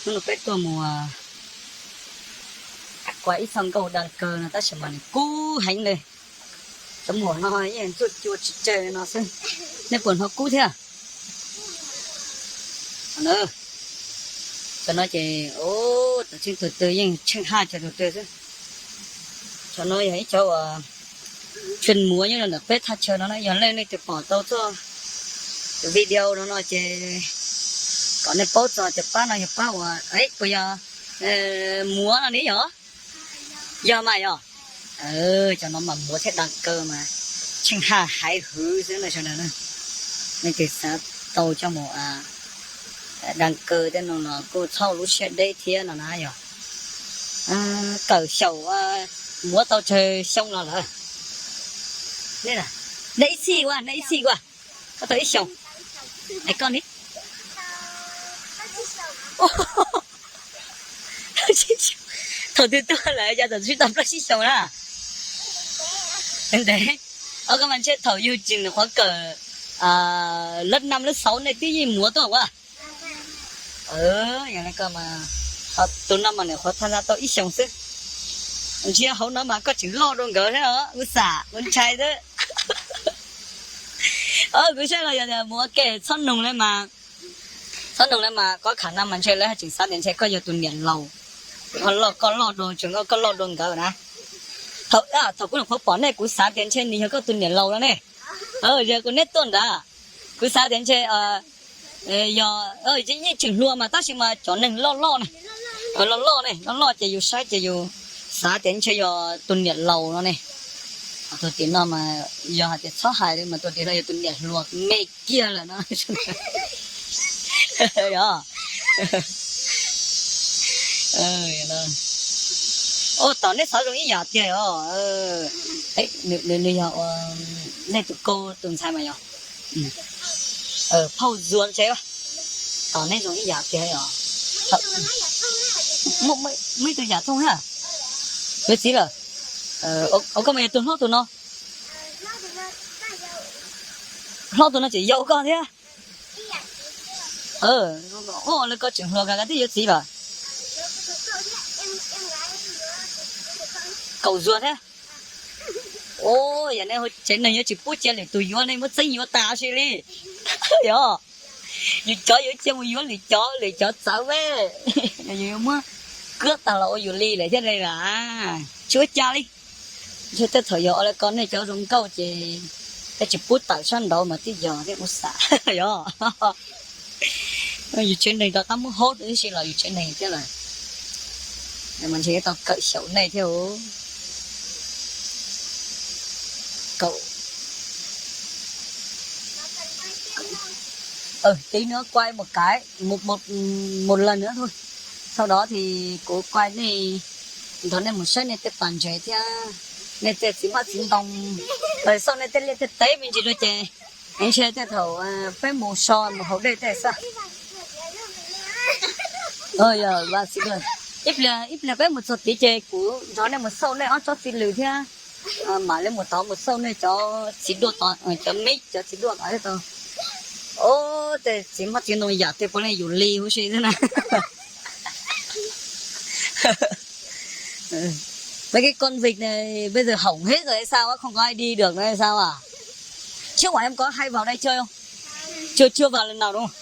Hnub no peb tuaj mus kuaj ib txoj nkauj dag kaw no tab sis mas nws kub heev li. Cov muam no yeej ntxuaj cua tsis tsawg no xwb. Nej puas hnov kub thiab? Cov no ces, o, tam tsheej tus twg yeej tsheej haj cov tus twg xwb. Cov no yog ib cov uas tshwm muav nyob rau ntawm peb thaj chaw no na. Yog leej nej twg pom tau txoj video no no ces kom nej paub txog cov pab no yog pab uas, puas yog muav no ne yog? Yog mas yog. Cov no mas muav thiab dag kaw mas tsheej haj haiv hwv xwb na sawv daws na. Nej twg xav tau coj mus dag kaw tej no los kuj txhob lub siab deb thiab no na yog. Kawm xyaum muav tau tsawg xyoo los lawm? Nej ib txhij ua, nej ib txhij ua, koj tau ib xyoos? Es koj ne? Thaum twg tuaj lawm yog thaum twg tau plaub tsib xyoos na? Ntev. Os, koj mas ntshe thaum yug tseem qhuav kawm lab nam lab xauv nej twb yeej muav tuaj ua. Yog li koj mas, tus no mas nws qhuav tham ntxa tau ib xyoos xwb. Ntshe hauv no mas koj tseem loj dua nkawd thiab os, kuv xam kuv ntshai xwb. Kuv saib los yog tias mus ua ke txhob noog li mas, txhob noog li mas kob kham no mas ntshe lawv haj tseem xav tias ntshe koj yog tus niam laus, koj loj, koj loj dua, tseem koj loj dua nkawd na. Thaum, thaum kuv nyuam qhuav pom nej kuv xav tias ntshe nws yog koj tus niam laus no ne. Yog kuv neb tuaj nrad, kuv xav tias ntshe yog, yeej tseem hluas mas tab sis mas cov neeg loj loj ne, loj loj ne, loj loj ces yus saib ces yus xav tias ntshe yog tus niam laus no ne. Tus tim no mas yog hais tias txhob hais li mas tus tim no yog tus niam hluas me kiag lawm no. Yog. Ua tom nej xav zoo ib yam tiag os. Nws yog nej tus koj tus ntxhais mas yog. Phauj Zuag tsev, tom nej zoo ib yam tiag os. Muaj ib tug yam thooj thiab. Yuav txiv lawm. Ua koj mas yog tus hlob tus no. Hlob tus no tseem yau koj thiab. Ua li koj tseem hluas kawg twb yuav txiv lawm. Kaum Zuag thiab. Yog nej tsev neeg yuav tsis pub cia lwm tus yuav nej muab txeeb yuav tas si li. Yog, yus cov yuav cia mus yuav lwm cov, lwm cov txawv, yus yuav muab kuab tag los ua yus li lawm thiab li las. Tsis ua cas li. Ntshe tej thaum yog ua li ko nej cov zoo nkauj ces tej tsis pub tawm sab nraud mas twb yog thiab kuv xav. Yog, yus tsev neeg rov qab muab haub tib si los yus tsev neeg thiab lawm. Mas ntshe yuav tau kawm xyaum nej thiab. Kaum. Tí nữa quay một cái, một, một, một lần nữa thôi. Sau đó thì kuv quay nej, nrog nej mus saib nej tej pas ntses thiab. Nej tej txiv hmab txiv ntoo, xauj nej tej liaj tej teb me ntsis no ces ntshe tej thaum peb mus so mus haus dej tej xwb. Ib pliag, ib pliag peb mus txog tid ces kuv nrog nej mus xauj nej ob tsob txiv lws thiab. Mam li mus tod mus xauj nej cov txiv duaj, cov mib cov txiv duaj tod thiab tau. Ub, tej txiv hmab txiv ntoo yam twg puav leej yus li huv si xwb na. Mấy cái con vịt này bây giờ hỏng hết rồi hay sao á, không có ai đi được nữa hay sao à? Trước ngoài em có hay vào đây chơi không? Chưa, chưa vào lần nào đúng không?